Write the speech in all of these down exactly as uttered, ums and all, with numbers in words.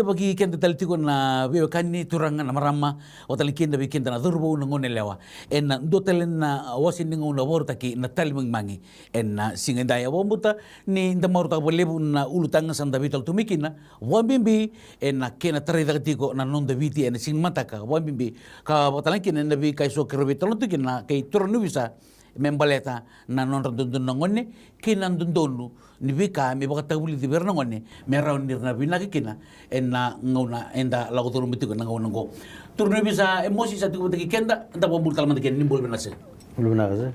Vaki keda tale tiko na veiwekani, turaga, na marama, vata tale kina vei keda na cauravou, na goneyalewa, ena dua tale na wase ni gauna vakarautaki na Tali Magimagi ena siga edai. Au vakabauta ni da marautaka vakalevu na ulutaga sa da veitalanoa tu mai kina, vakabibi ena kena tarai cake tiko na noda Viti ena siga ni mataka, vakabibi ka vaka tale ga kina na veika eso keirau veitalanoa tu kina kei turaga ni ovisa me baleta na nodra dodonu na gone kei na dodonu ni veika me vakatavulici vei ira na gone me rawa ni ra na vinaka kina ena gauna eda lako curuma tiko ena gauna oqo. Turaga ni ovisa Emosi, sa tiko vata kei keda, da vakabula tale mada kina. Ni bula vinaka sir. Bula vinaka sir.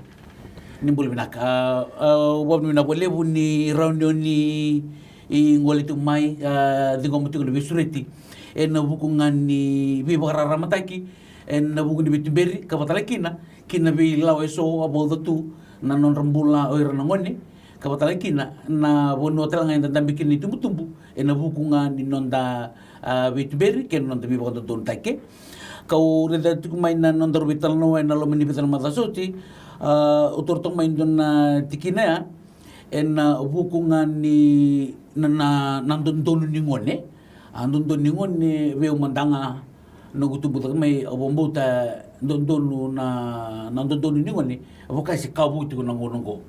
Ni bula vinaka. A, a, vakavinavinaka vakalevu ni rawa ni o ni gole tu mai, a, ciqoma tiko na veisureti ena vuku ga ni veivakararamataki ena vuku ni veituberi, ka vaka tale kina ki na veilawa eso a vauca tu na nodra bula o ira na gone, ka vaka tale kina na vanua tale ga eda dabe kina na itubutubu ena vuku ga ni noda, a, veituberi kei na noda veivakadodonutaki. Kau raica tiko mai na nodaru veitalanoa ena loma ni vica na macawa sa oti, a, au taura toka mai e dua na tikina ya ena vuku ga ni na, na, na dodonu ni gone. A, dodonu ni gone, vei au mada ga, noqu tubu cake mai, au vakabauta dodonu na, na dodonu ni gone vaka e se ka vou tiko na gauna oqo.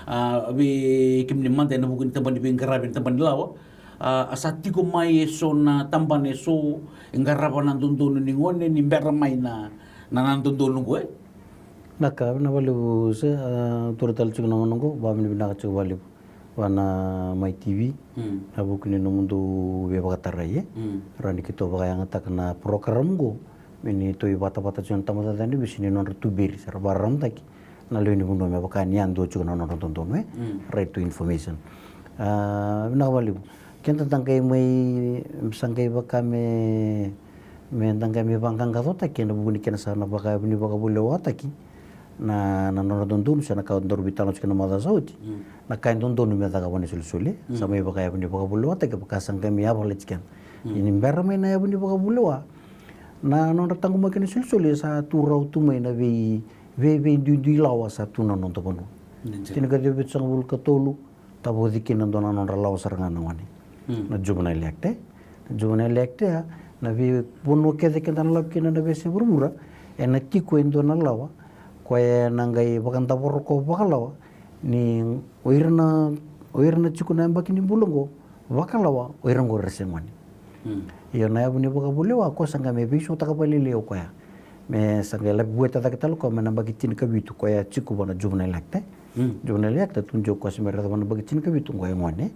A, vei kemuni mada ena vuku ni tabana ni veiqaravi, na tabana ni lawa, a, a sa tiko mai eso na tabana eso e qarava na dodonu ni gone ni bera mai na, na, na dodonu oqo, e? Vinaka, vinaka vakalevu sir. A, taura tale tiko na gauna oqo, vakavinavinaka tiko vakalevu vua na Mai TV, mm, ena vuku ni nomudou veivakatarai, e? Mm. Rawa ni keitou vakayagataka na program oqo me ni tou ivatavata tiko na tabacakacaka ni ovisa ni nodra tuberi, sa ra vakararamataki na lewe ni vanua me vaka ni yadua tiko na nodra dodonu, e? Mm. Right to information. A, vinaka vakalevu. Keda da qai mai, sa qai vaka me, me da qai mai vaqaqacotaki ena vuku ni kena sa na vakayavu ni vakavulewaitaki na, na nodra dodonu, se na ka daru veitalanoa tiko na macawa sa oti. Mm. Na ka e dodonu me caka vua na isolisoli, mm, sa mai vakayavu ni vakavulewaitaki, vaka sa qai mai yavalati keda. Mm. Ia ni bera mai na yavu ni vakavulewa, na nodra taqomaki na isolisoli sa tu rawa tu mai na vei, vei, veiduidui lawa sa tu na noda vanua. Dina. Tinikaciwa vitusagavulu ka tolu, tavoci kina e dua na nodra lawa sara ga na gone. Mm. Na Juvenile Act, e? Na Juvenile Act ya, na veivanua kece keda na lako kina na veiyasai vuravura, ena tiko e dua na lawa koya ena qai vakadavora ko vakalawa ni o ira na, o ira na tiko na yabaki ni bula oqo vakalawa, o ira oqo era se gone. Mm. Io, na yavu ni vakavulewa koya sa qai me veisautaka vakalailai o koya. Me sa qai lavi vueta cake tale o koya mai na yabaki tinikavitu, koya tiko vua na Juvenile Act, e? Mm. Juvenile Act, tu jiko koya se me raica vua na yabaki tinikavitu, oqo e gone.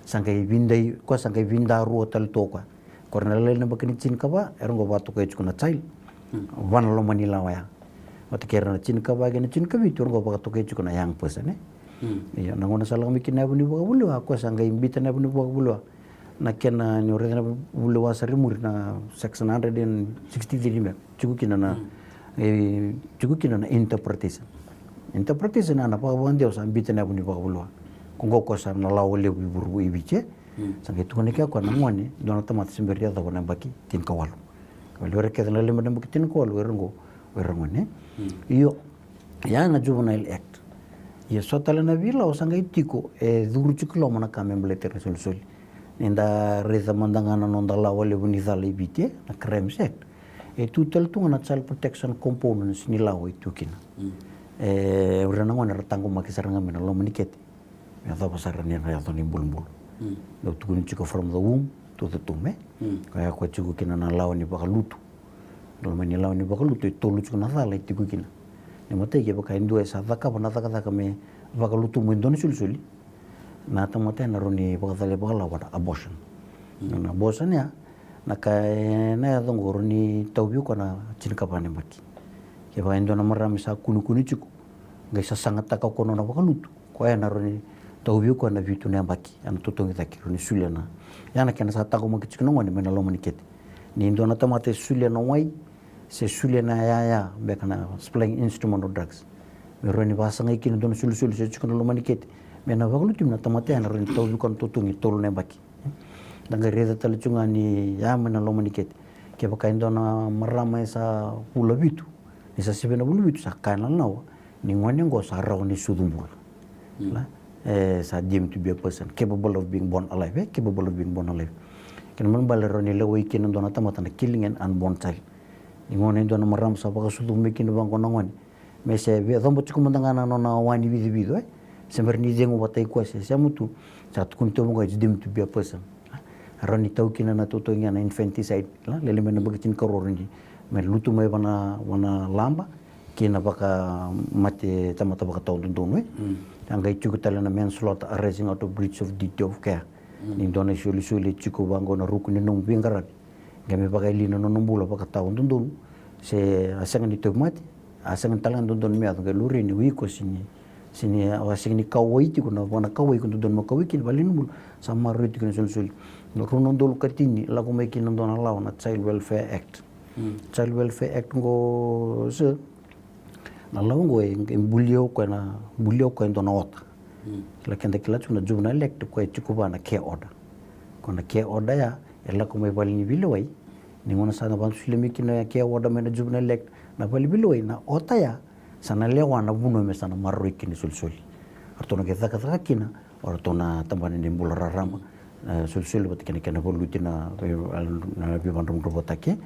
Sa qai vidai, koya sa qai vidarua tale tu o koya. Ko ira na lailai na yabaki ni tinikava, era oqo vakatokai tiko na child. Mm. Va na loma ni lawa ya. Vata kei ira na tinikava kei na tinikavitu, era oqo vakatokai tiko na young person, e? Mm. Io, na gauna sa lako mai kina na yavu ni vakavulewa, koya sa qai biuta na yavu ni vakavulewa. Na kena, ni o raica na vulewa sara i muri na section hundred and sixty-three me tiko kina na, mm, e, tiko kina na interpretation. Interpretation ya na vakavakadewa sa biuta na yavu ni vakavulewa. Ko oqo koya sa na lawa levu i vuravura i Viti, e? Mm. Sa qai tukuna kina o koya na gone, dua na tamata se bera ni yacova na yabaki tinikawalu. Ka vei ira kece na lima na yabaki tinikawalu, o ira oqo, o ira gone. Mm. Io, ya na Juvenile Act. Ia so tale na veilawa sa qai tiko e curu tiko i loma na ka me baleti ira na isolisoli. Ni da raica mada ga na noda lawa levu ni cala i Viti, e, na Crimes Act, e tu tale tu ga na child protection components ni lawa e tu kina. Mm. E, o ira na gone era taqomaki sara ga mai na loma ni kete me yacova sara ni ra yaco na ibulubulu. Mm. Dau tukuni tiko from the womb to the tomb, e? Mm. Koya koya tiko kina na lawa ni vakalutu. Na loma ni lawa ni vakalutu e tolu tiko na cala e tiko kina. Na imatai, kevaka e dua e sa cakava na cakacaka me vakalutumu e dua na isolisoli, na tamata ya ena rawa ni vakacalai vakalawa na abortion. Mm. Na abortion ya, na ka ena yaco oqo, rawa ni tauvi koya na tinikava na yabaki. Kevaka e dua na marama e sa kunekune tiko, qai sasagataka o koya na nona vakalutu, koya ena rawa ni tauvi koya na vitu na yabaki, ena totogi cake, rawa ni solia na. Ya na kena sa taqomaki tiko na gone mai na loma ni kete. Ni dua na tamata e solia na wai, se solia na yaya, beka na supplying instrument of drugs, me rawa ni vakasagai kina e dua na isolisoli se tiko na loma ni kete me na vakalutumi, na tamata ya ena rawa ni tauvi koya na totogi e tolu na yabaki. Da qai raica tale tiko ga ni ya mai na loma ni kete, kevaka e dua na marama e sa vula vitu, ni sa sivia na vula vitu, sa kaya na lawa ni gone oqo sa rawa ni sucu bula. Mm. La, e, sa deemed to be a person capable of being born alive, e, capable of being born alive. Kena ibalebale e rawa ni lewai kina e dua na tamata na killing an unborn child. Ni gauna e dua na marama sa vakasucuma mai kina vaqo na gone, me se via coba tiko mada ga na nona wa ni vicovico, e se bera ni cegu vata i koya se sema tu, sa tukuni tu vaqo, it's deemed to be a person. E rawa ni tau kina na tautau ga na infanticide, la, lele mai na baki tinikarua, ni me lutu mai vana, vana laba, kei na vakamate tamata vakatawadodonu, e. Mm. A qai tiko tale na manslaughter arising out of breach of duty of care. Mm. Ni dua na isolisoli e tiko vaqo na ruku ni nomu veiqaravi, qai me vakayali na nona bula vakatawadodonu, se a sega ni tauvimate, a sega ni tale ga dodonu me yaco, qai laurai ni o iko se ni, se ni, a sega ni kauwai tiko na, na kauwai iko dodonu me kauwai kina, vale ni bula, sa maroroi tiko na isolisoli. Na rua na udolu ka tini, lako mai kina e dua na lawa na Child Welfare Act. Mm. Child Welfare Act qo, se, na lawa qo e, e bulia o koya na, bulia o koya e dua na ota. Mm. Kila, keda kila tiko na Juvenile Act, o koya e tiko vua na care order. Ko na care order ya, e lako mai vale ni veilewai. Ni gauna sa na vakasolia mai kina na care order mai na Juvenile Act na vale ni veilewai, na ota ya sa na lewa na vanua me sa na maroroi kina isolisoli. Eratou na qai cakacaka kina o ratou na tabana ni bula raraba, e, solisoli vata kei na kena valuti na, na veivadravudravutaki,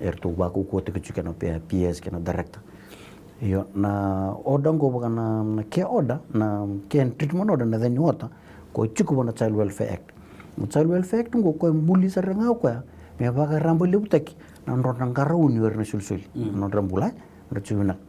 eratou vakaukauwataki tiko kei na P S kei na director. Io, na order qo vaka na, na care order, na care and treatment order, na yaca ni ota, ko tiko vua na Child Welfare Act. Na Child Welfare Act qo, ko e buli sara ga o koya me vakarabailevutaki na nodra qarauni o ira na isolisoli. Mm. Na nodra bula, e, nodra tiko vinaka.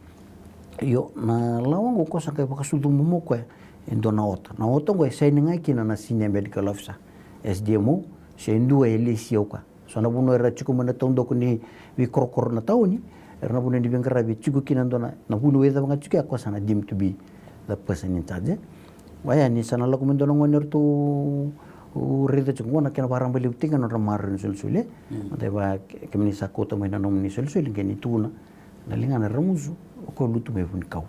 Io, na lawa qo ko sa qai vakasucuma mai o koya e dua na ota. Na ota qo e saini ga kina na senior medical officer, S D M O, se dua e lesia o koya. So na vanua era tiko mai na taudaku ni veikorokoro na tauni, era na vanua ni veiqaravi e tiko kina e dua na, na vanua e cava ga tiko ya, ko sa na deemed to be the person in charge. Oya ni sa na lako mai e dua na gone, eratou raica tiko qo na kena vakarabailevutaki ga na nodra maroroi na isolisoli. Mm. Mada vaka ke, kemuni sa kauta mai na nomuni isolisoli, qai ni tukuna na ligana, ramusu, o koya lutu mai vunikau.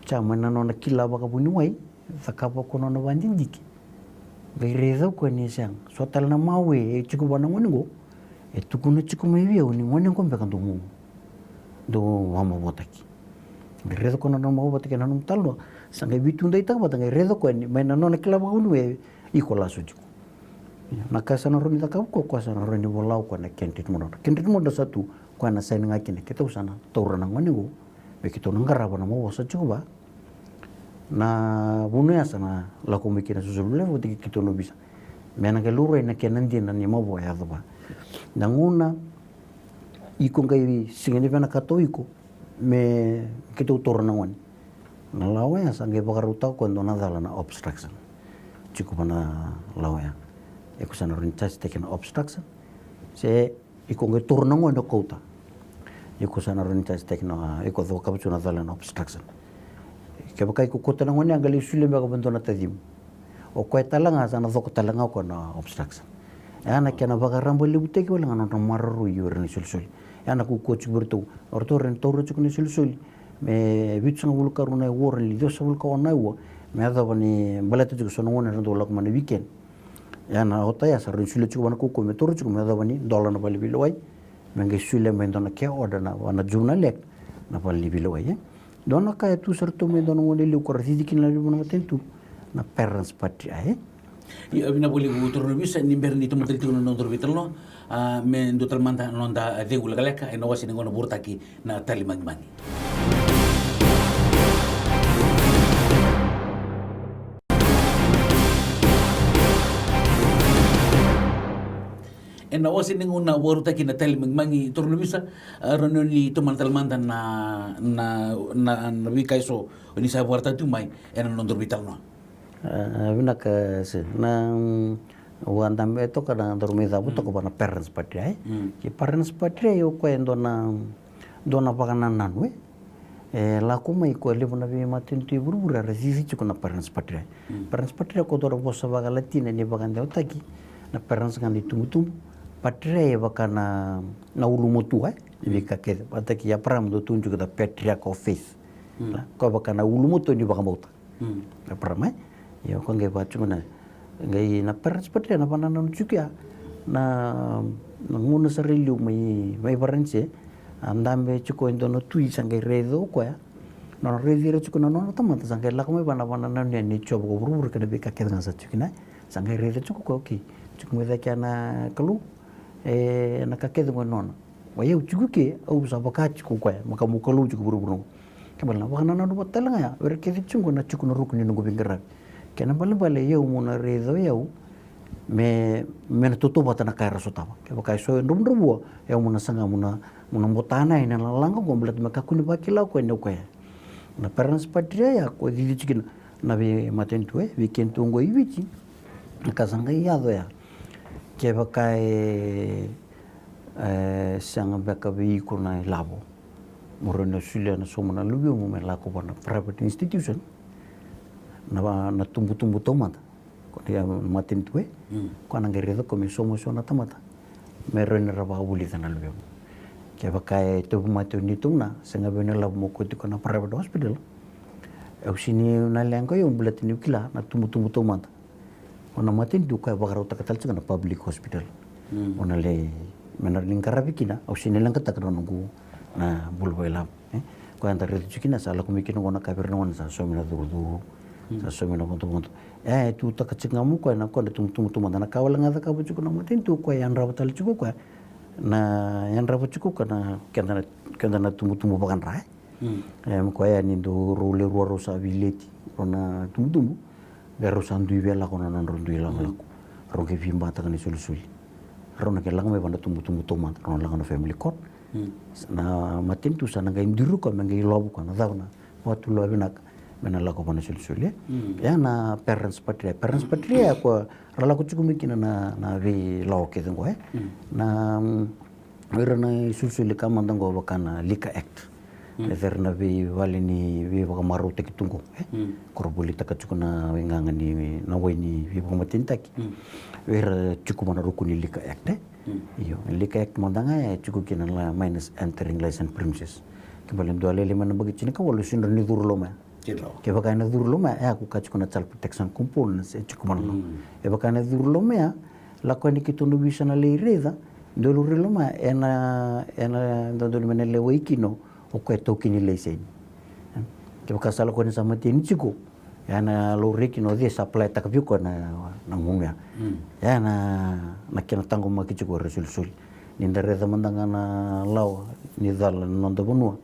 Sa mai na nona kila vakavuniwai, cakava o koya na nona vakadidike. Qai raica o koya ni sega. So tale na mawe e tiko vua na gone qo, e tukuna tiko mai vei au ni gone qo beka dou, dou vakamavoataki. Qai raica o koya na nona mavoataki ena nona italanoa. Sa qai veitudaitaka vata, qai raica o koya ni mai na nona kila vakavuniwai, e iko lasu tiko. Na ka sa na rawa ni cakava o koya, o koya sa na rawa ni vola o koya na care and treatment order. Care and treatment order sa tu, o koya na saini ga kina, keitou sa na taura na gone qo, me keitou na qarava na mavoa sa tiko vua. Na vanua ya sa na lako mai kina na social welfare vata kei keitou na ovisa, me na qai laurai na kena dina ni mavoa e yaco vua. Na gauna iko qai sega ni vinakata o iko me keitou taura na gone, na lawa ya sa qai vakarautaka o koya e dua na cala na obstruction. Tiko vua na lawa ya. Iko sa na rawa ni charge-taki na obstruction, se iko qai taura na gone o kauta, iko sa na rawa ni charge-taki na, iko cakava tiko na cala na obstruction. Kevaka iko kauta na gone ya, qai lai solia beka vua e dua na tacimu, o koya tale ga sa na coko tale ga o koya na obstruction. Ya na kena vakarabailevutaki wale ga na nodra maroroi o ira na isolisoli. Ya na kaukauwa tiko vei iratou, o ratou rawa ni taura tiko na isolisoli me vitusagavulu ka rua na aua, rawa ni ciwasagavulu ka ono na aua, me yacova ni baleta tiko so na gone era dau lako mai na weekend. Ya na ota ya sa rawa ni solia tiko vua na kaukauwa me taura tiko, me yacova ni dola na vale ni veilewai, me qai solia mai e dua na care order na, vua na Juvenile Act, na vale ni veilewai, e. Dua na ka e tu sara tu mai e dua na gone levu, ko ra cici kina na levu na matanitu, na parents' patria, e. Ia, vinaka vakalevu turaga na ovisa. Ni bera ni tomana tale tiko na nodaru veitalanoa, a, me dua tale mada na noda cegu lekaleka ena wase ni gauna vorotaki na Tali Magimagi. Ena wase ni gauna vakarautaki na Tali Magimagi, turaga na ovisa, a, rawa ni tomana tale mada na, na, na, na veika eso o ni sa vakaraitaka tu mai ena nodaru veitalanoa. A, vinaka, se na, mm, au a dabe toka na daru mai cava toka vua na parents' patria, e. Mm. Ke parents' patria, o koya e dua na, dua na vakanananu, e. E lako mai, ko levu na veimatanitu e vuravura era cici tiko na parents' patria. Mm. Parents' patria ko dua na vosa vakaLatina ni vakadewataki na parents ga na itubutubu. Patria e vaka na, na ulumatua, e, ni veika kece. Vakataki Eparaama, dau tukuni tiko the patriarch of faith. Mm. Ko vaka na ulumatua ni vakabauta. Mm. Eparaama, e. Ia, o koya qai vaka tiko na, qai na parents' patria na vakanananu tiko ya. Na, na gauna sara i liu mai, mai Varanise, a dabe tiko e dua na tui, sa qai raica o koya. Nona raici ira tiko na nona tamata, sa qai lako mai vua na vakanananu ya ni Jiova ko vuravura kei na veika kece ga sa tiko kina. Sa qai raica tiko o koya, okay, Tiko mai cake na Kalou, e, na ka kece qo e nona. O yau tiko ke, au sa vaka tiko o koya, vaka meu Kalou tiko vuravura qo. Kena ibalebale na vakanananu vata tale ga ya, o ira kece tiko qo na tiko na ruku ni noqu veiqaravi. Kena ibalebale o yau meu na raica o yau me, me na tautauvata na ka era sotava. Kevaka e so e dravudravua, o yau meu na saga meu na, meu na botana yani na lalaga qo, baleta me kakua ni vakila o koya ni o koya. Na parents patria ya, ko cici tiko kina na veimatanitu, e, vei kedatou qo i Viti. Na ka sa qai yaco ya, kevaka e, e sega beka vei iko na ilavo, mo rawa ni solia na somu na luvemu me lako vua na private institution, na, na tubutubu taumada. Ko na matanitu, e, ko na qai raica ko me sauma eso na tamata me rawa ni ra vakavulica na luvemu. Kevaka e tauvimate o neitou na, sega vei au na ilavo mo kauti koya na private hospital, au sega ni na leqa o yau, baleta niu kila na tubutubu taumada. O na matanitu koya e vakarautaka tale tiko na public hospital. O na lai, me na ni qaravi kina, au sega ni leqataka na noqu na bula vakailavo. E, koya eda raica tiko kina sa lako mai kina qo na ka vei ira na gone sa saumi na curucuru, sa saumi na vodovodo. E, e tutaka tiko ga mai o koya na, koya na tubutubu taumada, na ka wale ga e cakava tiko na matanitu, koya e yadrava tale tiko o koya na, yadrava tiko o koya na keda na, keda na tubutubu vakadra, e. E, me koya ni dau rau le rua rau sa veileti rau na tubutubu, qai rau sa dui via lako na nodrau dui lakolako. Rau qai veibataka na isolisoli. Rau na qai lako mai vua na tubutubu taumada, rau na lako na family court. Na matanitu sa na qai duri koya me qai ilavo koya na cava na vakatulewa vinaka me na lako vua na isolisoli, e. Ya na parents patria, parents patria ya ko ra lako tiko mai kina na, na veilawa kece qo, e. Na, mm, o ira na isolisoli ka mada qo vaka na Liquor Act. E cera na veivale ni veivakamarautaki tu qo, e. Ko ra volitaka tiko na waigaga ni na wai ni veivakamatenitaki. O ira tiko vua na ruku ni Liquor Act, e. Io, Liquor Act mada ga e tiko kina na minors entering licensed premises. Kena ibalebale dua lailai mai na yabaki tinikawalu sega ni rawa ni curu loma ya. Kevaka ena curu loma ya, e, ko ka tiko na child protection components e tiko mai na lawa. E vaka ena curu loma ya, lako yani keitou na ovisa na lai raica, dua lai raica loma ya, ena, ena dodonu me na lewai kina o koya e taukei ni laiseni. Kevaka sa lako yani sa mateni tiko, ya na laurai kina o cei sa apply-taka vei koya na, na gunu ya. Ya na, na kena taqomaki tiko era isolisoli. Ni da raica mada ga na lawa ni cala na noda vanua.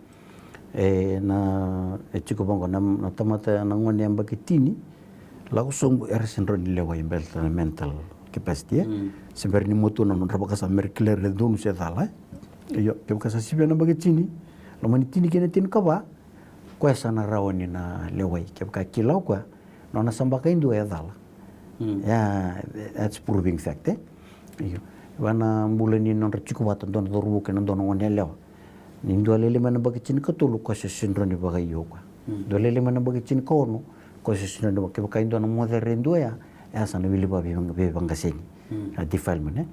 E, na, e tiko vaqo na, na tamata na gone yabaki tini lako sobu era sega ni rawa ni lewai baleta na mental capacity, e. Se bera ni matua na nodra vakasama mera kila era donu se cala, e. Io, kevaka sa sivia na yabaki tini, loma ni tini kei na tinikava, koya sa na rawa ni na lewai. Kevaka kila o koya nona sabaka e dua e cala. Ya, that's proving fact, e. Io. Vaka na bula ni nodra tiko vata dua na cauravou kei na dua na gone yalewa. Ni dua lailai mai na yabaki tinikatolu, koya se sega ni rawa ni vakaio o koya. Dua lailai mai na yabaki tinikaono, koya se sega ni rawa ni vaka, kevaka e dua na mocere e dua ya, ya sa na wili vaka vei, veivaqaseni. A defilement, e.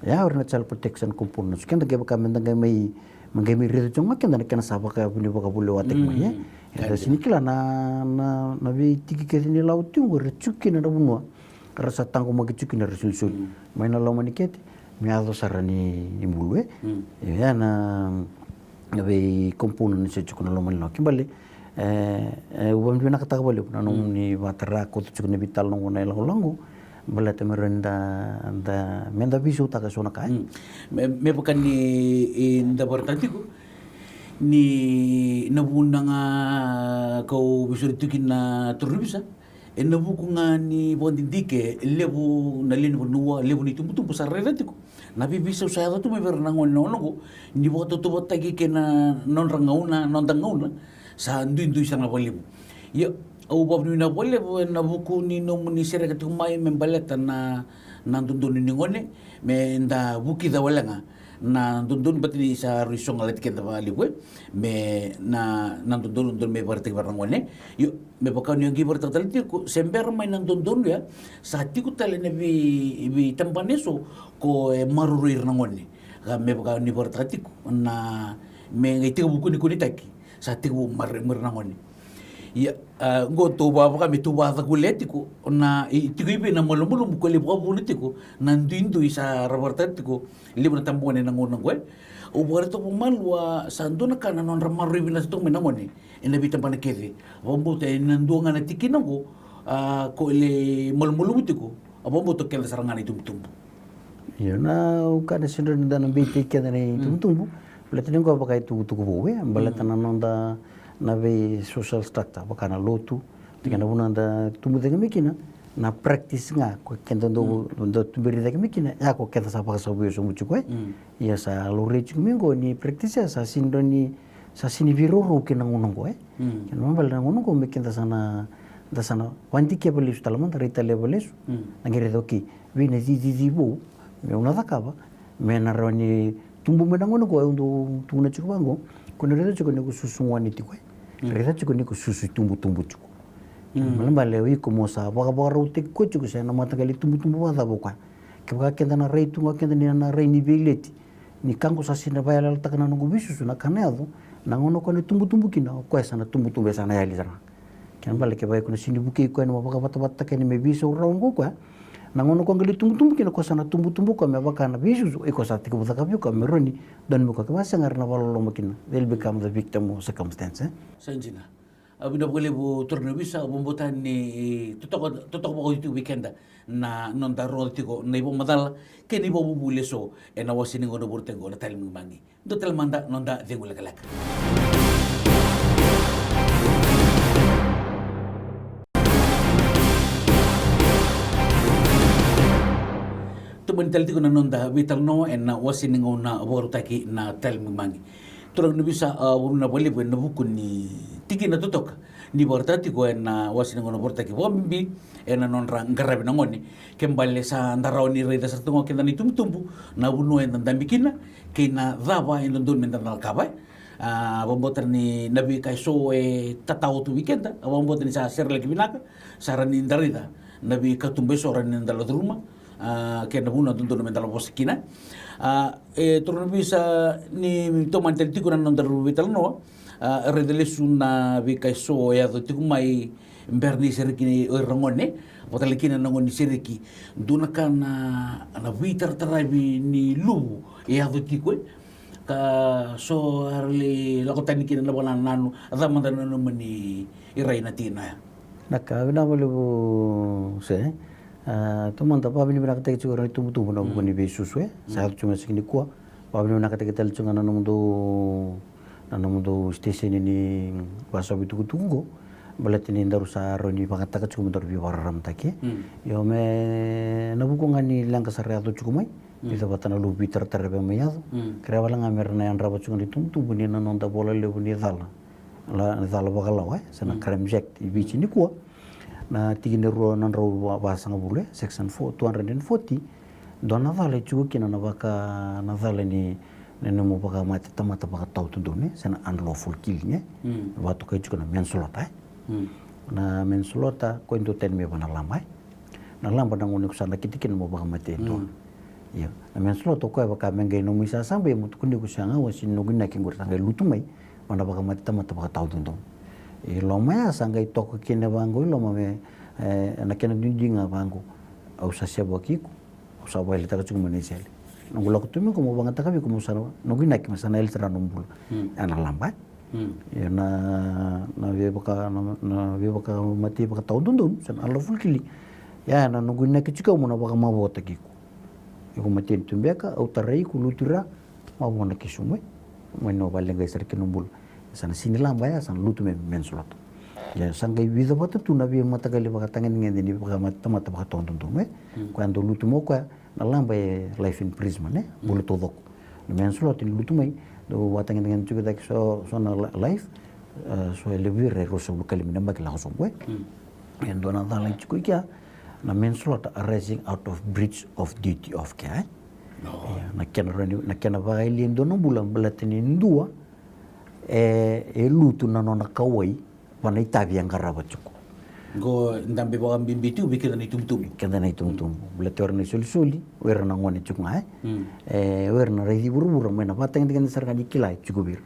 Ya o ira na child protection components. Keda kevaka meda qai mai, me qai mai raica tiko ga keda na kena sa vaka, ni vakavolewataki mai, e. Eda sega ni kila na, na, na veitiki kece ni lawa tiko qo era tiko kina na vanua. Ra sa taqomaki tiko kina era isolisoli mai na loma ni kete me yaco sara ni, ni bulu, e. Io, ya na, na vei component ni se tiko na loma ni lawa. Kena ibalebale, e, e, au vakavinavinakataka vakalevu na nomuni vakatara, kauta tiko na veitalanoa qo na ilakolako, baleta me rawa ni da, da, meda veisautaka eso na ka, e. Me, me vaka ni, e, da vakaraitaka tiko ni na vuna ga kau veisautaki tiko kina na turaga ni ovisa. Ena vuku ga ni vakadidike, levu na lewe ni vanua, levu ni tubutubu sa raica tiko na veiveisau sa yaco tu mai vei ira na gone na gauna oqo, ni vakatautauvatataki kei na nodra gauna, noda gauna, sa duidui sara ga vakalevu. Ia, au vakavinavinaka vakalevu ena vuku ni nomuni sereka tiko mai me baleta na, na dodonu ni gone, me da vukica wale ga na dodonu, baleta ni sa rui sogalati keda vakalevu, e, me na, na dodonu, dodonu me vakaraitaki vei ira na gone. Io, me vaka niu a qai vakaraitaka tale tiko, se bera mai na dodonu ya, sa tiko tale na vei, veitabana eso ko e maroroi ira na gone. Ka me vaka niu vakaraitaka tiko, na me qai tekivu kunekunetaki, sa tekivu mai vei ira na gone. Ia, a, qo tou vaka me tou vakacakulea tiko, na, e tiko i vei na malumalumu ko e lai vakavuna tiko na duidui sa ra vakaraitaka tiko, levu na tabagone ena gauna oqo, e. Au vakaraitaka vakamalua sa dua na ka na nodra maroroi vinaka tiko mai na gone ena veitabana kece. Vakabauta ena dua ga na tikina oqo, a, ko e lai malumalumu tiko, a, vakabauta kece sara ga na itubutubu. Io, na au kaya na sega ni dua na beitaki keda na itubutubu. Baleta ni qo vaka itukutuku vou e baleta na noda na vei social structure vaka na lotu. Tiko na vuna da tubu cake mai kina na practice ga ko keda dau dau tuberi cake mai kina ya ko keda sa vakasavu e sobu tiko e. Ia sa laurai tiko mai qo ni practice ya sa sega ni sa sega ni veiraurau kei na gauna qo e. Kena ibalebale na gauna qo me keda sa na da sa na vadikeva lesu tale mada, rai tale valesu. Na qai raica, okay, vei na cicici vou meu na cakava me na rawa ni tubu mai na gauna qo. Au dau tukuna tiko vaqo, ko na raica tiko ni ko susu gone tiko e. Raica tiko ni ko susu itubutubu tiko. Ibalebale o iko mo sa vakavakarautaki koya tiko se na mataqali itubutubu vakacava o koya. Kevaka keda na rai tu ga keda ni na rai ni veileti ni ka qo sa sega ni vakayalayala taka na noqu veisusu, na ka na yaco na gauna o koya na tubutubu kina, o koya sa na tubutubu e sa na yali sara ga. Kena ibalebale kevaka iko na sega ni vukei koya ni mo vakavatavataka yani me veisau rawa qo o koya, na gauna o koya qai lai tubutubu kina o koya sa na tubutubu o koya me vaka na veisusu, o iko sa tekivu cakavi o koya me rawa ni donumi koya. Kevaka sega era na vakaloloma kina, they'll become the victim of circumstance e. Sa dina. Au vinaka vakalevu turaga na ovisa, au vakabauta ni totoka totoka vakaoti tiko vei keda na noda rogoca tiko na ivakamacala kei na ivakavuvuli eso ena wase ni gauna vakarautaki qo na Tali Magimagi. Dua tale mada noda cegu lekaleka. Tomani tale tiko na noda veitalanoa ena wase ni gauna vakarautaki na Tali Magimagi. Turaga na ovisa, au vakavinavinaka vakalevu ena vuku ni tikina totoka ni vakarautaka tiko ena wase ni gauna vakarautaki, vakabibi ena nodra qaravi na gone. Ke bale sa da rawa ni raica sara tu ga o keda na itubutubu na vanua eda dabe kina kei na cava e dodonu meda na cakava e. A, vakabauta ni na veika eso e tatao tu vei keda, a, vakabauta ni sa serelaki vinaka, sa rawa ni da raica na veikatuba eso rawa ni da na curuma, a, kei na vanua dodonu meda na vosa kina. A, e turaga na ovisa, ni tomani tale tiko na nodaru veitalanoa, a, raica lesu na veika eso e yaco tiko mai bera ni sereki o ira na gone, vakatale kina na gone ni sereki, dua na ka na veitarataravi ni luvu e yaco tiko e. Ka so era lai lako tani kina na vakanananu, a cava mada na nanuma ni rai na tikina ya? Na ka vinaka vakalevu se, a, taumada vakavinavinakataki tiko ira na itubutubu na vuku ni veisusu e sa yaco tiko mai na siga nikua. Vakavinavinakataki tale tiko ga na nomudou na nomudou siteseni ni vakasavu itukutuku qo, baleta ni daru sa rawa ni vakayagataka tiko mo daru veivakararamataki. Io, me na vuku ga ni leqa sara yaco tiko mai, vica vata na luvu veitarataravi mai yaco. Kerea wale ga me ra na yadrava tiko na itubutubu ni na noda vola levu ni cala, na cala vakalawa e, se na Crimes Act i Viti nikua. Na tikina e rua na drau vasagavulu e, section four, two hundred and forty. Dua na cala e tiko kina na vaka na cala ni na nomu vakamate tamata vakatawa dodonu e, se na unlawful killing e. Vakatokai tiko na manslaughter e. Na manslaughter ko e dua tani mai vaka na laba e. Na laba na gauna iko sa nakiti kina mo vakamate e dua. Io, na manslaughter o koya vaka me qai nomu isasabai mo tukuni iko se ga wasi ni noqu inaki qori sa qai lutu mai vaka na vakamate tamata vakatawa dodonu. I loma ya sa qai toka kina vaqo i loma me, e, na kena duidui ga vaqo. Au sa sevaki iko, au sa vakayalitaka tiko mai na isele. Noqu lako tu mai qo mo vagataka vei iko mo sa noqu inaki me sa na yali sara na nomu bula. Ena laba e. Ia na, na veivaka, na, na veivakamatei vakatawa dodonu se na unlawful killing. Ia na noqu inaki tiko mo na vakamavoataki iko. Iko mateni tu beka, au tarai iko, lutu i ra, mavoa na kesumu e. Mai na vakaleqai sara kina nomu bula. Sa na sega ni laba ya, sa na lutu mai me manslaughter. Ia sa qai vica vata tu na veimataqali vakatagedegede ni vakamate tamata vakatawa dodonu e. Koya dau lutu mai o koya na laba e life imprisonment e, bula taucoko. Na manslaughter ni lutu mai, dau vakatagedegede tiko cake so, so na li-, life, e, so e levu vei ira e ruasagavulu ka lima na yabaki lako sobu e. E dua na cala e tiko i kea, na manslaughter arising out of breach of duty of care e. Ia, na kena rawa ni, na kena vakayalia e dua na bula baleta ni dua e, e lutu na nona kauwai vaka na itavi e qarava tiko. Qo dabe vakabibi tiko vei keda na itubutubu. Keda na itubutubu. Baleta o ira na isolisoli, o ira na gone tiko ga e. E, o ira na raici vuravura mai na vakatagedegede sara ga ni kila e tiko vei ira.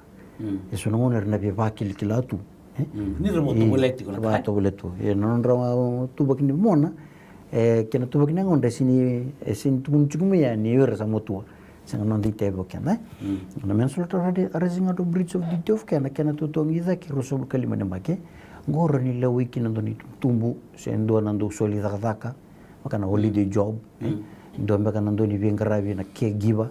E so na gauna era na veivakilakila tu e. Ni ra vakatovolea tiko na ka e. Vakatovolea tu. E na nodra tuvaki ni mona, e, kei na tuvaki ni yagodra e sega ni, e sega ni tukuni tiko mai ya ni o ira sa matua. Sega, noda itavi o keda e. Na manslaughter arising out of breach of duty of care, na kena totogi cake ruasagavulu ka lima na yabaki. Qo rawa ni lewai kina dua na itubutubu se dua na dau soli cakacaka, vaka na holiday job e. Dua beka na dau ni veiqaravi na caregiver,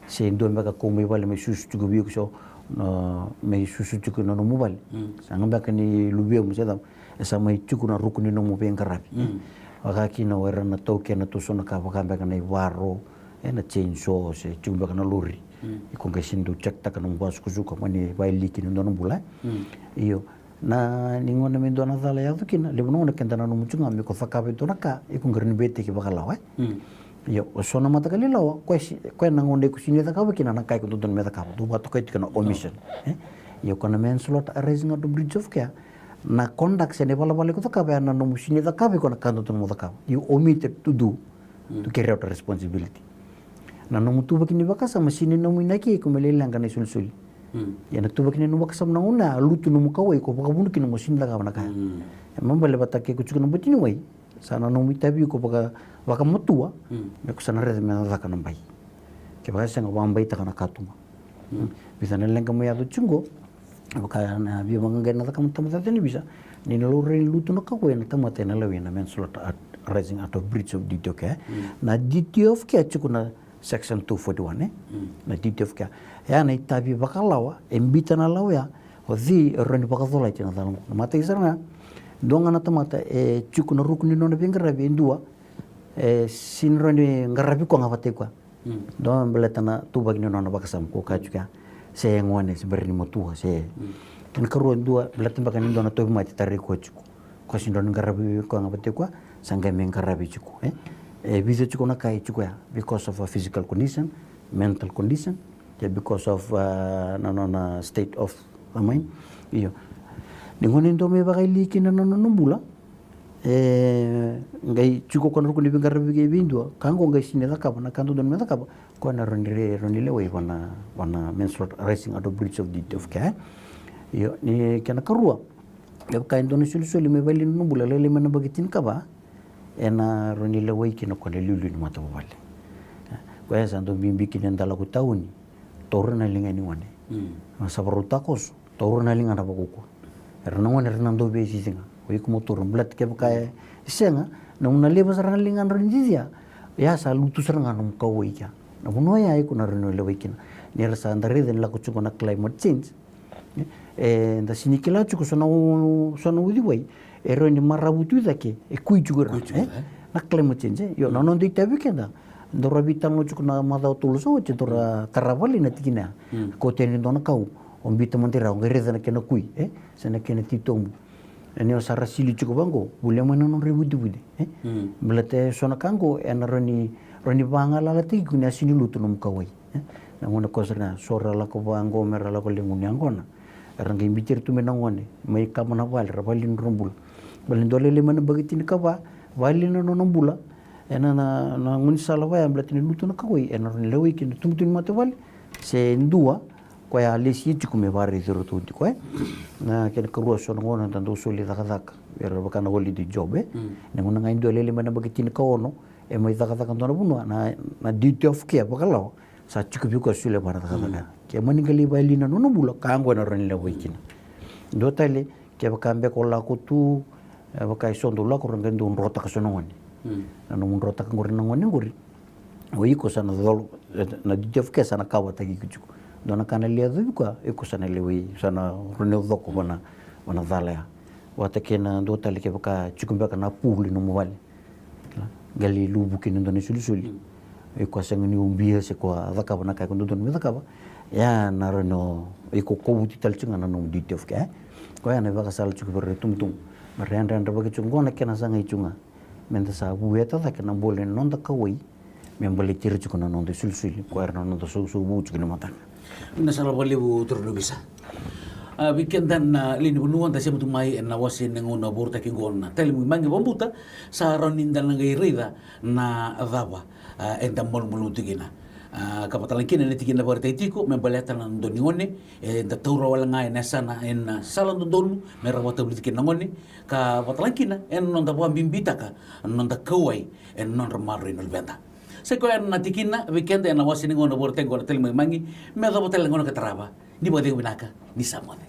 se dua beka ko mai vale mai susu tiko vei iko, so na mai susu tiko na nomu vale. Sa ga beka ni luvemu se cava, e sa mai tiko na ruku ni nomu veiqaravi. Vaka kina o ira na taukena tu so na ka vaka beka na ivaro, e na chainsaw se tiko beka na lori. Iko qai sini dau check-taka nomu vasukusuku mani vailiki ni dua na bula. Io, na ni gona me dua na cala yaco kina, levu na gona keda nanuma tu ga me ko cakava e dua na ka, iko qai ni beitaki vakalawa. Io, o so na mataqali lawa, koya si, koya na gona iko sini cakava kina na ka iko dodonu me cakava, dau vakatokai tiko na omission. Io, ko na manslaughter arising out of breach of care, na conduct se na ivalavala iko cakava ya na nomu sini cakava iko na ka dodonu mo cakava. You omitted to do, to carry out a responsibility. Na nomu tuvaki ni vakasama sini nomu inaki iko me lai leqa na isolisoli. Ia na tuvaki ni nomu vakasama na gauna ya, lutu nomu kauwai ko vakavuna kina mo sini cakava na ka ya. E mabale vata ke ko tiko na bati ni wai, sa na nomu itavi iko vaka, vakamatua, me ko sa na raica me na caka na bai. Kevaka e sega, vakabaitaka na katuba. Vica na leqa mai yaco tiko qo, vaka na via vaqaqai na caka matamatata ni visa, ni na laurai lutu na kauwai na tamata e na lewai na manslaughter arising out of breach of duty of care. Na duty of care tiko na section two forty-one, e? Na duty of care. E a na itavi vakalawa, e bita na lawa ya, o cei e rawa ni vakacolati na cala qo. Na matai sara ga, dua ga na tamata e tiko na ruku ni nona veiqaravi e dua, e sini rawa ni qaravi koya ga vata i koya. Dua baleta na tuvaki ni nona vakasama ko kaya tiko ya, se gone, se bera ni matua, se. Kena karua dua, baleta beka ni dua na tauvimate tarai koya tiko. Koya sini rawa ni qaravi koya ga vata i koya, sa qai mai qaravi tiko, e? E vica tiko na ka e tiko ya, because of a physical condition, mental condition, ke because of, a, na nona state of the mind. Io. Ni gona e dua mai vakaili kina na nona bula, e qai tiko ko na ruku ni veiqaravi kei vei dua, ka qo qai sini cakava na ka dodonu me cakava, koya na rawa ni, rawa ni lewai vana, vana manslaughter arising out of breach of duty of care. Io, ni kena karua, kevaka e dua na isolisoli mai vale ni nona bula, lailai mai na baki tinikava, e na rawa ni lewai kina ko na iliuliu ni matavuvale. Koya sa dau bibi kina e dua lako tauni, taura na liga ni gone. Sa varau takoso, taura na ligana vakaukauwa. Era na gone era na dau veicici ga. O iko mo taura, baleta kevaka e sega, na gauna levu sara na ligana rawa ni cicia, ya sa lutu sara ga nomu kauwai kea. Na vanua ya iko na rawa ni lewai kina. Ni ra sa da raica ni lako tiko na climate change. E, da sini kila tiko so na u-, so na uciwai e rawa ni maravu tu i cake, e kui tiko i ra, e? Na climate change, e? Io, na noda itavi keda, daru veitalanoa tiko na macawa tolu sa oti, daru tara vale na tikina ya. Ko teni dua na kau, o bita mada i ra, o qai raica na kena kui, e? Se na kena titobu. E ni o sa ra sili tiko vaqo, volia mai na nodra ivutivuti, e? Baleta e so na ka qo, e na rawa ni, rawa ni vagalalataki iko ni a sini lutu nomu kauwai. E? Na gone ko sa ra, so ra lako vaqo me ra lako lequ ni yaqona. Era qai biuti ira tu mai na gone, mai kaba na vale, ra vale ni nodra bula. Vale ni dua lailai mai na baki tinikava, vale na nona bula. E na, na, na gaunisala vaya, baleta ni lutu na kauwai, e na rawa ni lewai kina tubutubu ni matavuvale. Se dua, koya a lesi tiko me vakaraici iratou tiko, e. Na kena karua so na gauna da dau soli cakacaka, era vaka na holiday job, e. Na gauna ga e dua lailai mai na baki tinikaono, e mai cakacaka dua na vanua, na, na duty of care vakalawa sa tiko vei koya solia vua na cakacaka. Ke mani qai lai vakaili na nona bula, ka qo e na rawa ni lewai kina. Dua tale, kevaka beka o lako tu, e, vaka e so dau lako, ra qai dau drotaka so na gone. Na nomu drotaka qori na gone qori, o iko sa na colo, e, na duty of care sa na kavitaki iko tiko. Dua na ka na lai yacovi koya, iko sa na lewai, sa na rawa ni coko vana, vana cala ya. Vata kei na dua tale kevaka tiko beka na pool i nomu vale. Qai lai luvu kina dua na isolisoli. Iko a sega ni ubia se ko a cakava na ka iko dodonu me cakava. Ya na rawa ni o iko kovuti tale tiko ga na nomu duty of care. Koya na ivakasala tiko vei ira na itubutubu. Me ra yadrayadravaki tiko qo na kena sagai tiko ga. Me da sa vueta cake na bole ni noda kauwai. Me baleti ira tiko na noda isolisoli. Ko era na noda sausauvou tiko ni mataka. Na sala vakalevu turaga ni ovisa. A, vei keda na lewe ni vanua da sema tu mai ena wase ni gauna vakarautaki qo na Tali Magimagi Vakabauta, sa rawa ni da na qai raica na cava, a, eda malumalumu tu kina. A, ka vatalega kina na tikina vakaraitaki tiko me baleta na dodonu ni gone, eda taura wale ga ena yasana, ena sala dodonu me ra vakavulici kina na gone, ka vatalega kina ena noda vakabibitaka na noda kauwai ena nodra maroroi na luveda. Sa i koya na tikina vei keda ena wase ni gauna vakarautaki qo na Tali Magimagi. Me yacova tale na gauna ka tarava. Ni vakacegu vinaka, ni sa moce.